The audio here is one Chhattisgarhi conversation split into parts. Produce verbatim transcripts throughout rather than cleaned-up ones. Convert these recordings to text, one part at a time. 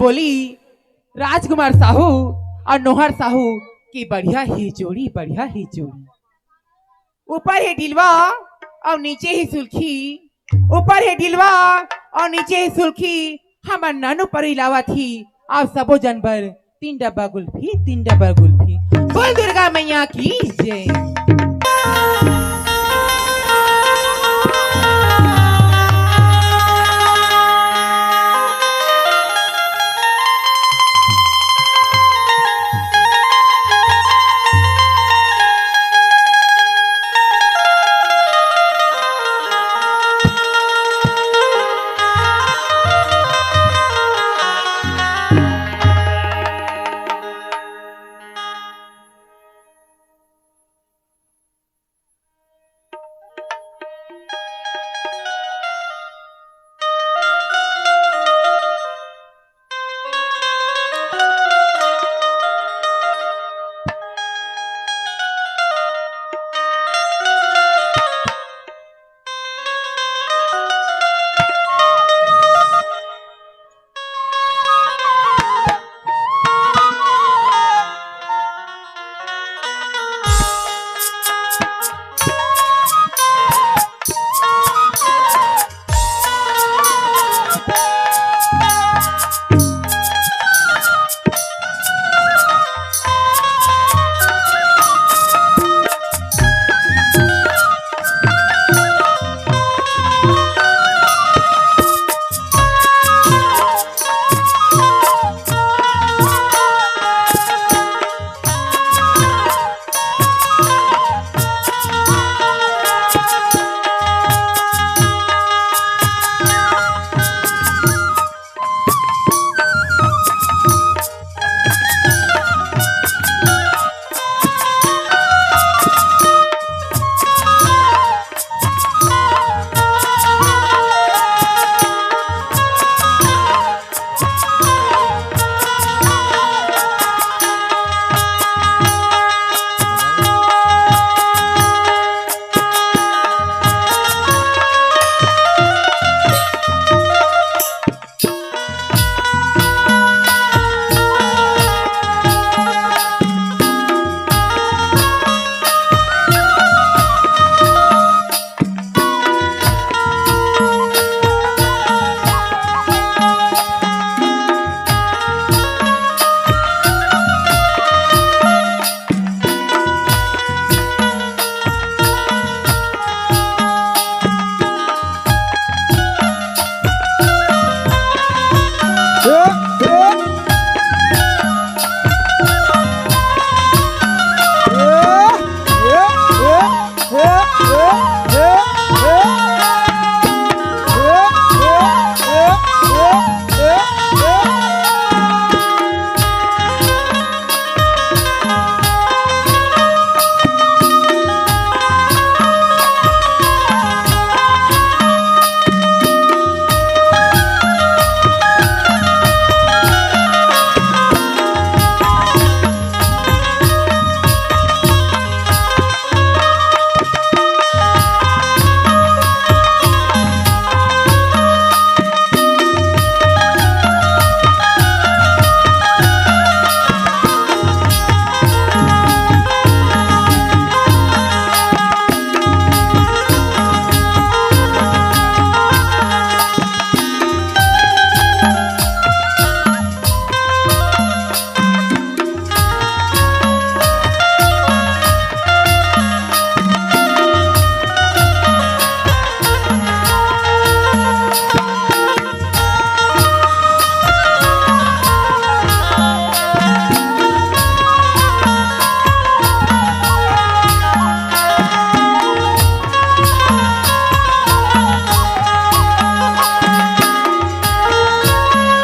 बोली, राजकुमार साहू अउ नोहर साहू के बढ़िया हे जोड़ी, बढ़िया हे जोड़ी। ऊपर हे डिलवा अउ नीचे हे सुलखी, ऊपर हे डिलवा अउ नीचे हे सुलखी, हमर नानू परी लावत ही, अउ सबो जन बर तीन डब्बा गुल्फी, तीन डब्बा गुल्फी। बोल दुर्गा मैया की जय।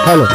हेलो।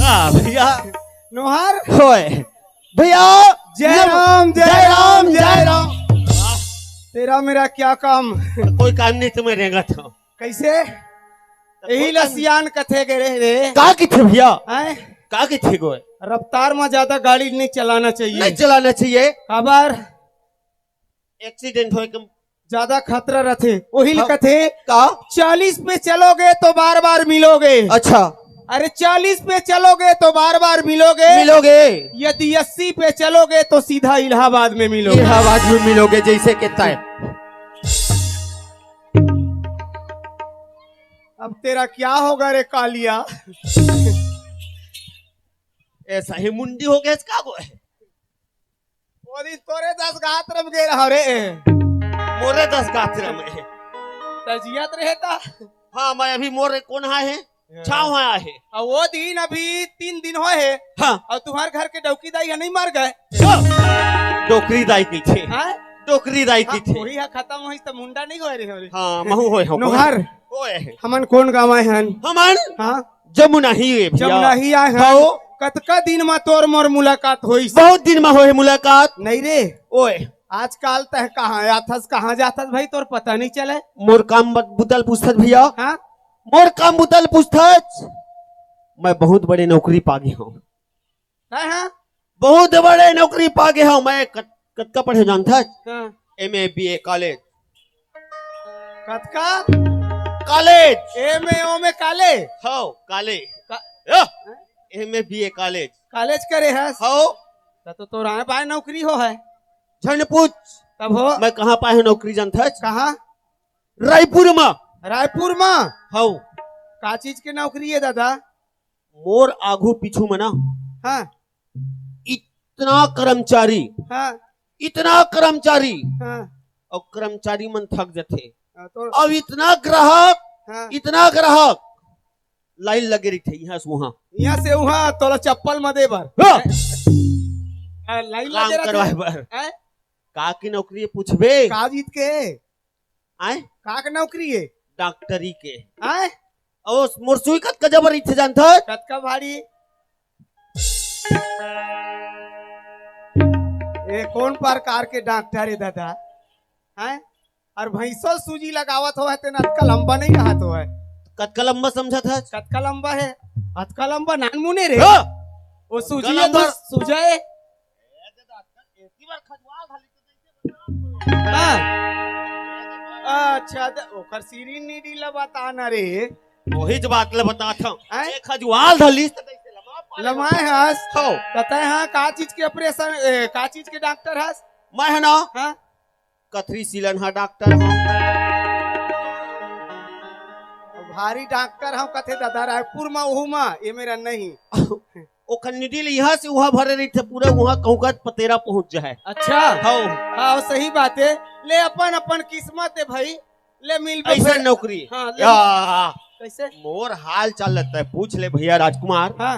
हाँ भैया। नोहर। होय। भैया। जय राम, जय राम, जय राम। तेरा मेरा क्या काम? कोई काम नहीं, तुम्हें रेंगत हो। कैसे? यही लसियान कथे गे रे रे। का किथे भैया? हैं? का किथे गो? रफ्तार में ज्यादा गाड़ी नहीं चलाना चाहिए। नहीं चलाना चाहिए। काबर? एक्सीडेंट होए के ज्यादा खतरा रहथे, वही हाँ। कथे का? चालीस पे चलोगे तो बार बार मिलोगे। अच्छा। अरे, चालीस पे चलोगे तो बार बार मिलोगे। मिलोगे। यदि अस्सी पे चलोगे तो सीधा इलाहाबाद में मिलोगे। इलाहाबाद में मिलोगे, जैसे कहता है। अब तेरा क्या होगा रे कालिया? ऐसा ही मुंडी हो गया इसका को है। वो दिन तोरे दस गात्र में गे रहा रे। मोरे दस गात्र में। तजियत रहता। हाँ, मैं अभी मोरे कोन हा है? हाँ। छाव हा आहे। और वो दिन अभी तीन दिन होए है। हाँ। और तुम्हारे घर के डौकी दाई है नहीं मर गए? ओ, डोकरी दाई की थे। हाँ? डोकरी दाई की हाँ, थे। वही है, खत्म होई तो मुंडा नहीं होए रहे हो रे। हाँ, महू होए हो। नोहर। होए है। हमन कोन गाँव आए हन? हमन? हाँ। जमुना ही है भैया। जमुना ही आए हन। हाँ। कतका दिन में तोर मोर मुलाकात होइस? बहुत दिन में होए मुलाकात। नहीं रे। ओए। आजकल तह कहाँ आथस, कहाँ जाथस भाई, तोर पता नहीं चले। मोर काम बत-, बुतल पूछथस भैया। हाँ? मोर काम बुतल पूछथस। मैं बहुत बड़े नौकरी पा गे हूँ। हाँ, हाँ। बहुत बड़े नौकरी पा गे हूँ मैं। कत-, कतका पढ़े जानथस? हाँ। M A, B A, college. कतका? कॉलेज। एम ए ओ में काले? हव, काले। का- या, M A B A college. College करे हस? हव। त तो तोर आए बाय नौकरी हो है। झन पूछ, तब हो? मैं कहाँ पाए हँव नौकरी जानथस? कहाँ? रायपुर म। रायपुर म? हव। का चीज के नौकरी है दादा? मोर आघू पीछू म ना हाँ, इतना कर्मचारी, हाँ, इतना कर्मचारी, हाँ। अउ कर्मचारी मन थक जथे। हाँ, तो अब इतना ग्राहक, हाँ। इतना ग्राहक लाइन लगे रहिथे इहाँ से उहाँ। यहाँ से वहाँ तोला चप्पल म दे बर। हाँ। हाँ, लाइन काम लगे रहथे। करवाए बर। हैं? का के नौकरी हे पूछबे? का जीत के? आय? का के नौकरी है? डॉक्टरी के। हैं? अउ मोर सुई कतका जबर रहिथे जानथस? कतका भारी? ये कौन प्रकार के डॉक्टर है दादा? हैं? और भैंसो सूजी लगावत हो है तेन अतका लंबा नहीं रहत हो है। कतका लंबा समझत हस? कतका लंबा है? अतका लंबा नानमुने रे। हाँ। वो सूजी कतका है तो लंबा? सूजा है। हाँ। अच्छा, त ओकर सीरी नीडी ला बता ना रे। वही ज बात ले बतात हँव। हैं? एक खजुआल धलिस त कइसे लमा पाले? लमाए हस? हव। कतय हाँ, का चीज के ऑपरेशन, ए, का चीज के डॉक्टर हस? मैं ह ना हाँ? कथरी सिलन हा डॉक्टर हँव। भारी डॉक्टर हँव कथे दादा, रायपुर म ओहू म, ये मेरा नहीं। ओखर नीडी ल इहाँ से उहाँ भरे रहिथे, पूरा उहाँ कहूँ का पतेरा पहुँच जाए। अच्छा। हव। हाँ, सही बात है। ले अपन अपन किस्मत है भाई, ले मिल अइसन नौकरी। हाँ, ले। या, कैसे? मोर हाल चाल ल तैं पूछ ले भैया राजकुमार। हाँ।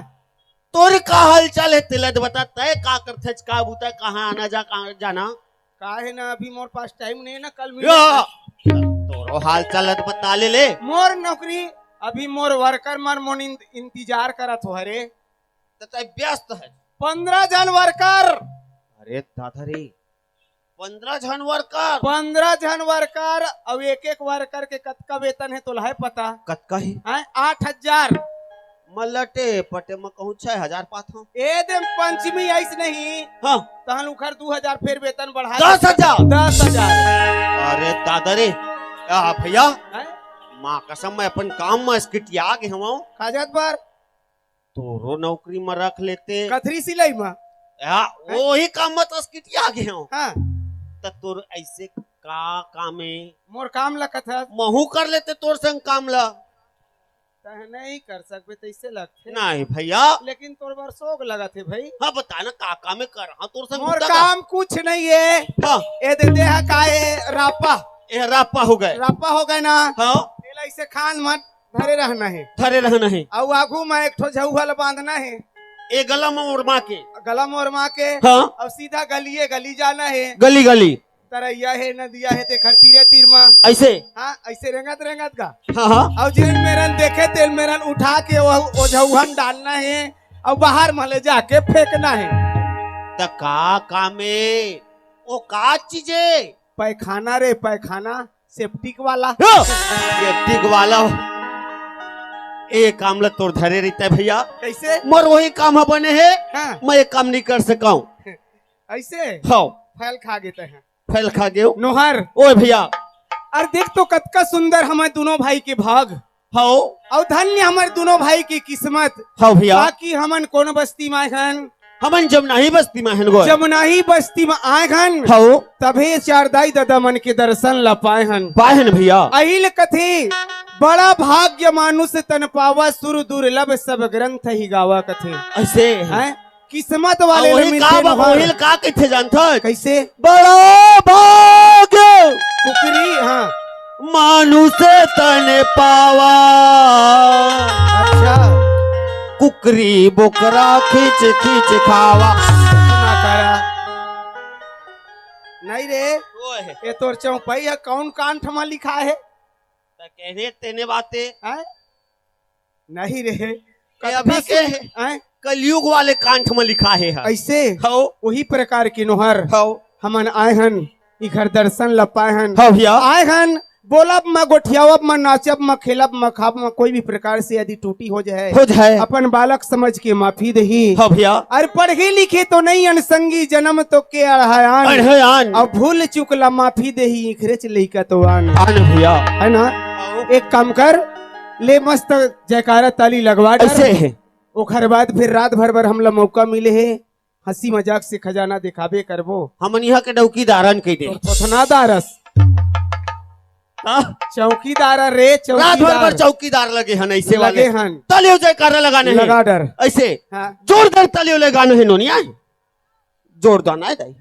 तोर का हाल चाल हे तेला तो बता, तैं का करथस, का बूता, कहाँ आना जा, कहाँ जाना? का है ना, अभी मोर पास टाइम नहीं है ना, कल मिल। या, तोरो हाल चाल ल तो बता ले ले। मोर नौकरी, अभी मोर वर्कर मन मोन इन-, इंतजार करत हो हरे। त तैं व्यस्त हस। पंद्रह जन वर्कर। अरे दादा रे, पंद्रह झन वर्कर। पंद्रह झन वर्कर, अउ एक एक वर्कर के कतका वेतन हे तोला हे पता? कतका हे? हैं, आठ हजार। मैं लटे पटे म कहूँ छह हजार पात हँव। ए दे पंचमी आइस नहीं, हाँ। तहन उखर दू हजार फेर वेतन बढ़ा दस हजार। दस हजार। अरे दादा रे, आ भैया, हैं? माँ कसम मैं अपन काम म अस्किटिया गे हँव। काजत बर तोरो नौकरी म रख लेते। कथरी सिलाई म। या, वही काम म तो अस्किटिया गे हँव। हाँ। त तोर अइसे का काम हे? मोर काम ल कथस। महूँ कर लेते तोर संग काम ल। तह नहीं कर सकबे तइसे लगथे। नहीं भैया। लेकिन तोर बर सोग लगत हे भाई। हाँ बता ना का काम हे कर। हाँ तोर संग मोर बूता का? काम कुछ नहीं है। हाँ। ए दे देहा का है रापा। ए रापा हो गए। रापा हो गए ना। हाँ। तेला इसे खान मत धरे रहना है। धरे रहना है। अउ आगू में एक ठो झउहा ल बांधना है। ए गला म ओरमा के। गला म ओरमा के। हाँ। अउ सीधा गलिए गली जाना है। गली गली। तरैया हे, नदिया हे, तेखर तीरे तीर म। अइसे। हाँ, अइसे रेंगत रेंगत गा। हाँ हाँ। अउ जेन मेरन देखे तेन मेरन उठा के वो, वो झउहा म डालना है अउ बाहर म ले जाके फेंकना है। त का काम हे? ओ का चीज हे? पैखाना रे पैखाना, सेप्टिक वाला। यो, सेप्टिक वाला। ए काम ल तोर धरे रहिते भैया। कैसे? मोर वही काम ह बने हे। हाँ। मैं ये काम नहीं कर सकँव। ऐसे? हव। फैल खा गे तैं। फैल खा गेव। नोहर। ओए भैया। अरे देख तो कतका सुंदर हमर दुनों भाई के भाग। हव। अउ धन्य हमर दुनों भाई के किस्मत। हव भैया। बाकी हमन कोनो बस्ती म आए हन। हमन जमुनाही बस्ती म हन गोय। जमुनाही बस्ती म आए हन। हव। तभे चार दाई ददा मन के दर्शन ल पाए हन। पाए हन भैया। अही ल कथे, बड़ा भाग्य मानुष तन पावा, सुर दुर्लभ सब ग्रंथ ही गावा कथे। अइसे। हैं? किस्मत वाले ल वही मिलथे का बा, नोहर। वही ल का कहिथे जानथस? कैसे? बड़ा भाग्य कुकरी, हाँ। मानुष तन पावा। अच्छा। कुकरी बोकरा खींच खींच खावा। ना करा। नहीं रे, ओए। ये तोर चौपाई ह कौन कांठ म लिखा हे? त कहने तेने बाते। हैं? नहीं रे। ये अभी के हे? हैं? कलयुग वाले कांठ म लिखा हे ह। ऐसे? हव। वही प्रकार के नोहर। हव। हमन आए हन, इखर दर्शन ल पाए हन। हव भैया। आए हन, बोलब म, गोठियावब म, नाचब म, खेलब म, खाब म, कोई भी प्रकार से यदि टूटी हो जाए, हो जाए। अपन बालक समझ के माफी देही। हाँ भैया। अउ पढ़े लिखे तो नहीं अनसंगी, जन्म तो के अड़हायान। अड़हायान। अउ भूल चूक ला माफी देही, इखरेच लइका तो आन। आन भैया। है ना? एक काम कर, ले मस्त जयकारा ताली लगवा डार। ऐसे है। ओखर बाद फिर रात भर बर हमला मौका मिले हे, हंसी मजाक से खजाना दिखाबे करबो। हमन इहाँ के डौकीदारन कहि दे। तो थोथना दारस। हाँ? चौकीदार रे, रात भर चौकीदार। बर चौकीदार लगे हन, ऐसे लगे वाले। हन। तालियों जयकारा लगाने हैं। लगा डर। ऐसे। हाँ। जोरदार तालियों लगाने हैं, नोनिया। जोरदार ना दाई।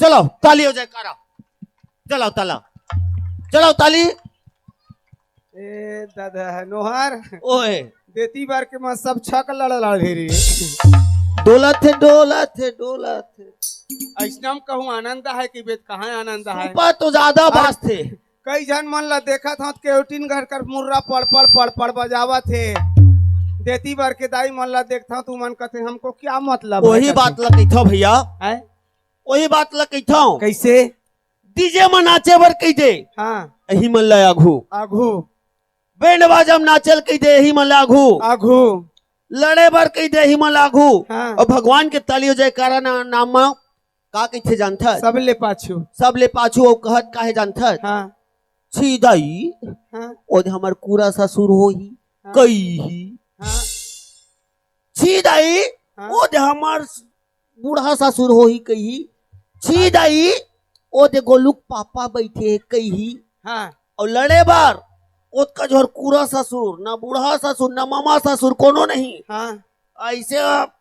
चलो, तालियों जयकारा। चलाओ ताला। चलाओ ताली। ए दादा, नोहर। ओए। देती बार के माँ सब छक लड़ लड़ हे रे। डोलत हे, डोलत हे, डोलत हे। अइसना म कहूँ आनंद हे कि बेद कहाँ आनंद हे? सुपा तो ज्यादा बात थे। कई झन मन ला देखत हंव, केवटिन घर कर मुर्रा पड़ पड़ पड़ पड़ बजावत हे। देती बार के दाई मन ला देखत हंव, तू मन कथे, "हमको क्या मतलब है?" वही बात ला कहिथंव भैया। हैं? वही बात ला कहिथंव। कैसे? डीजे म नाचे बर कहि दे। हाँ। एही मन ला आघू। आघू। बैंड बाजा म नाचे ल कहि दे, एही मन ला आघू। आघू। लड़े बर कहि दे, एही मन ला आघू। हाँ। अउ भगवान के तालियों जयकारा ना, नाम म का कहिथे जानथस? सबले पाछू। सबले पाछू अउ कहत का हे जानथस? हाँ। छी दाई, हाँ। ओदे हमर कूरा ससुर होही, हाँ। कइही। हाँ। छी दाई, हाँ। ओदे हमर बूढ़ा ससुर होही कइही। छी दाई, ओदे गोलू के पापा बइठे हे कइही। हाँ। अउ लड़े बर ओतका झोर कूरा ससुर, ना बूढ़ा ससुर, ना मामा ससुर, कोनो नहीं। हाँ। अइसे अब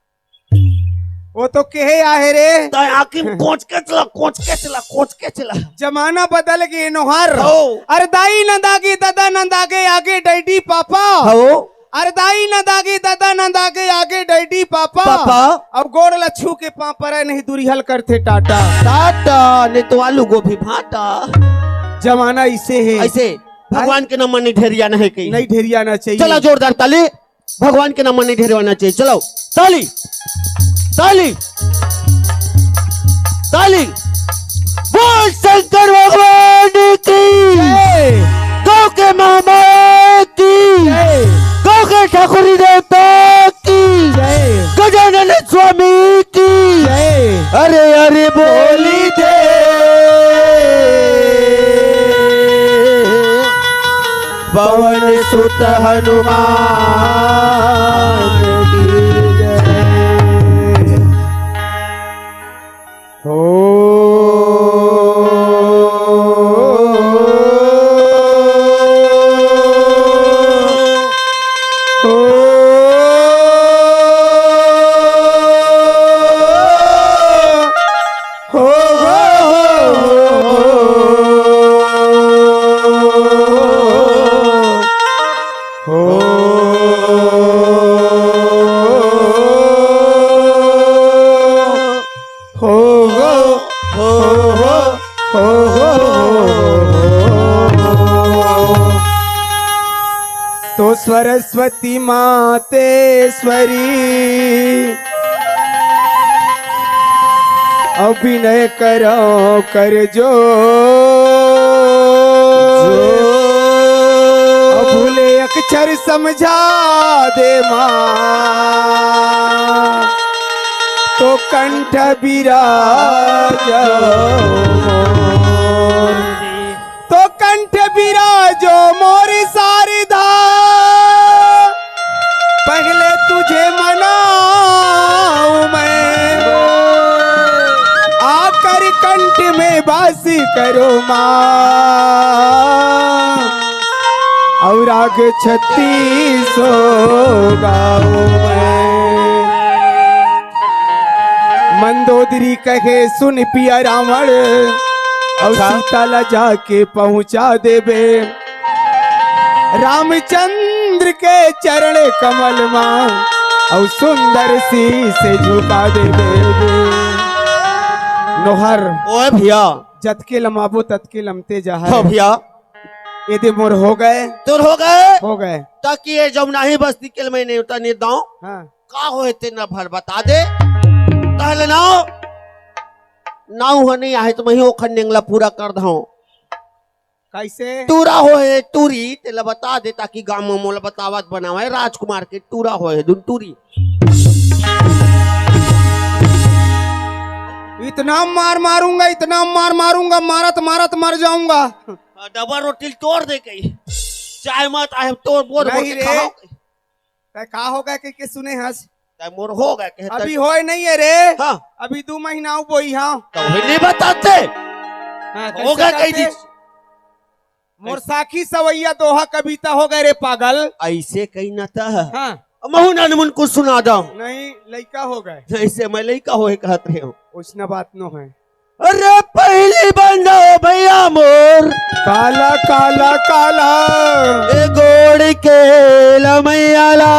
वो तो केहे आहे रे। तैं आँखी म कोंच के चला, कोंच के चला, कोंच के चला। जमाना बदल गे नोहर। हो। अरे दाई नंदागे, ददा नंदागे, आगे डैडी पापा। हो। अरे दाई नंदागे, ददा नंदागे, आगे डैडी पापा। पापा। अउ गोड़ ला छू के पाँव परय नहीं, दुरिहा ल करथे टाटा। टाटा, नहीं तो आलू गोभी भाटा। जमाना अइसे हे। अइसे, भगवान के नाम म नहीं ढेरियाना हे कहीं। नहीं ढेरियाना चाहिए। चला जोरदार ताली। भगवान के नाम म नहीं ढेरवाना चाहिए। चलाओ, ताली, ताली, ताली। बोल शंकर भगवान की। जय। गौ के महामाया की। जय। गौ के ठाकुरी देवता की। जय। गजानन स्वामी की। जय। अरे, अरे, बोली दे। पवन सुत हनुमान की जय। हो। हो। हो, हो, हो, हो, हो। तो सरस्वती मातेश्वरी अउ विनय करौं कर जोर। अउ भूले अक्षर समझा दे माँ, तो कंठ बिराजो मोर। तो कंठ बिराजो मोर शारदा, पहले तुझे मनाऊं मैं, आकर कंठ में वास करो माँ, अउ राग छत्तीसो गाऊं मैं। मंदोदरी कहे सुन पिया रावण, अउ अच्छा। सीता ला जाके पहुंचा देबे रामचंद्र के चरण कमल मा, अउ सुंदर शीश झुका देबे। नोहर। ओए भैया। जतके लमाबो ततके लमते जाहय। हाँ भैया। एदे मोर हो गए। तोर हो गए? हो गए। ताकि ये जमुनाही बस्ती के ल मैं नेवता नहीं दौं। हाँ। का होए तेन ल भर बता दे। तहले नाव, नाव ह नहीं आहे त मही ओखर नेंग ला पूरा कर दौं। कैसे? टूरा होहे टूरी, तेला बता दे, ताकि गांव में मोला बतावत बनावे, राजकुमार के टूरा होहे दुन टूरी। इतना मार मारूंगा, इतना मार मारूंगा, मारत मारत मर जाऊंगा। डबल रोटी तोड़ दे कही, चाय मत आए, तोड़ बोर बोर नहीं के रे। खाओ। तै का हो गए के, के सुने हस? तै मोर हो गए के, तै अभी होए नहीं है रे। हाँ। अभी दू महीना अउ बोई हाँ। तो भी नहीं बताते। हाँ, कैसे होगा कही कहते? दिस। मोर साखी सवैया दोहा कविता हो गए रे पागल। ऐसे कही ना था। हाँ। महू नानमुन कुछ सुना दो। नहीं, लइका हो गए। जैसे मैं लइका होए कहत रहे हूँ। उसना बात नो है। अरे पहली बंदा भैया मोर। काला, काला, काला। ए गोड़ के लमैया ला।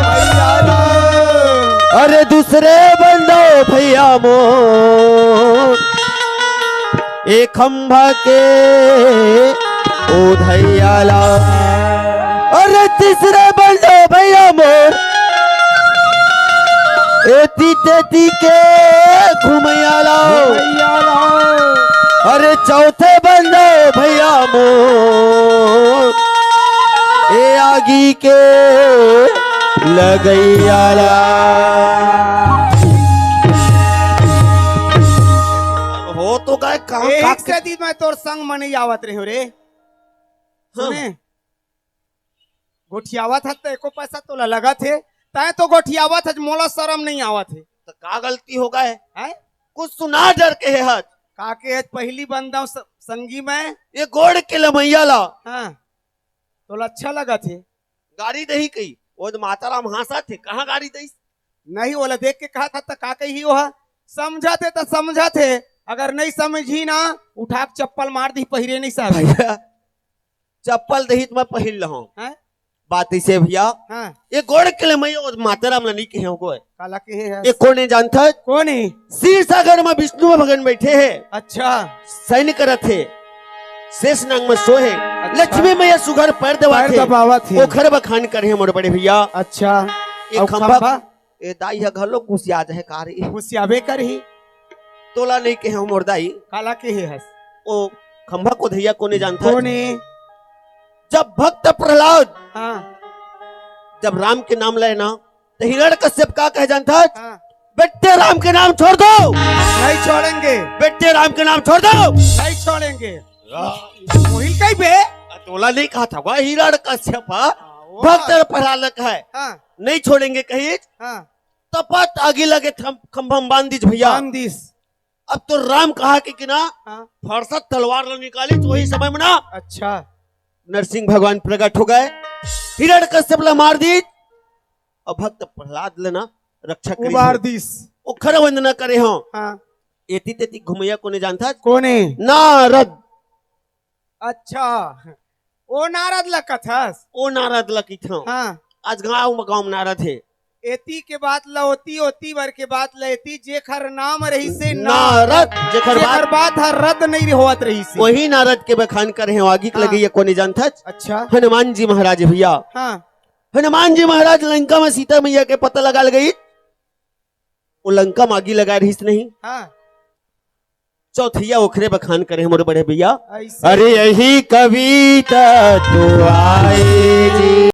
मैया ला। अरे दूसरे बंदा भैया मोर। ए खंभा के ओ धैया ला। अरे तीसरे बंदा भैया मोर। एती तेती के घुमैया ला। घुमैया ला। अरे चौथे बंदा भैया मोर। ए आगी के लगैया ला। हो तो गए, कहाँ एक का से दिन मैं तोर संग म नहीं आवत रहे हो रे। हाँ। सुने, गोठियावत हस त एको पैसा तोला लगत हे, तैं तो गोठियावत हस, मोला शरम नहीं आवत हे। तो का गलती हो गए? हैं? कुछ सुना डर के हे हस। का के हस पहली बंदा स-, संगी में? ये गोड़ के लमैया ला। हाँ, तोला अच्छा लगत हे। गाड़ी दही कही, वो तो माता राम हाँसा थे, कहाँ गाड़ी दही? नहीं, ओला देख के कहा था, त का कही वो हा? समझा थे त समझा थे, अगर नहीं समझी ना, उठा के चप्पल मार दी, पहिरे नहीं साहब। भैया, चप्पल दही त मैं पहिर लहूं। हैं? बात इसे भैया, हाँ। ये गोड़ के लमैया वो माता राम ला नहीं कहे हो कोई। काला कहे है? ये कोने जानता है? कोने? क्षीर सागर में विष्णु भगवान बैठे हैं। अच्छा। सैन करत हे। शेष नांग में सोहे। अच्छा। लक्ष्मी मैया सुघर पैर दबावत पैर हे। दबावत हे। ओखर बखान करे हे मोर बड़े भैया। अच्छा। ये अउ खंभा खंभा? ए दाई ह घलो गुसिया जाहे का रे। गुसियाबे करही। तोला नहीं कहे हो मोर दाई। काला कहे हस? ओ खंभा को धैया कोने जानता है? कोने? जब भक्त प्रहलाद हाँ। जब राम के नाम ले ना, तो हिरण्यकश्यप का कहे जानता है? हाँ। बेटे राम के नाम छोड़ दो। नहीं छोड़ेंगे। बेटे राम के नाम छोड़ दो। नहीं छोड़ेंगे। मोहिल कही बे? तोला नहीं कहा था, वह हिरण्यकश्यप, हाँ, वो भक्त प्रहलाद ला कहे। हाँ। नहीं छोड़ेंगे कही। हाँ। तपत आगी लगे थम-, खंभा में बांध दीज भैया। बांध दीस। अब तो राम कहा कि, कि ना, हाँ। फरसत तलवार ला निकाली, तो वही समय में ना, अच्छा। नरसिंह भगवान प्रकट हो गए, हिरण्यकश्यप ला मार दीस, और भक्त प्रहलाद ला ना रक्षा करी उबार दीस। दीस। ओखर वंदना करे हो। हाँ। एती तेती घुमैया कोने जानता? कोने? नारद। अच्छा, ओ नारद ला कथस? ओ नारद ला कथस। हाँ। आज गांव में गांव में नारद हे। एती के बात ला ओती, ओती बर के बात ला एती, जेखर नाम रहिसे नारद, नारद, जेखर जेखर बात बात हर रद्द नहीं होवत रहिसे। वही नारद के बखान करे हे, आगी के हाँ। लगैया कोने जानथच? अच्छा। हनुमान जी महाराज भैया। हाँ। हनुमान जी महाराज लंका में सीता मैया के पता लगा गई, वो लंका में आगी लगा रहिस नहीं। हाँ। चौथैया ओखरे बखान करे हे मोर बड़े भैया। ऐसे। अरे यही कविता तो आए जी।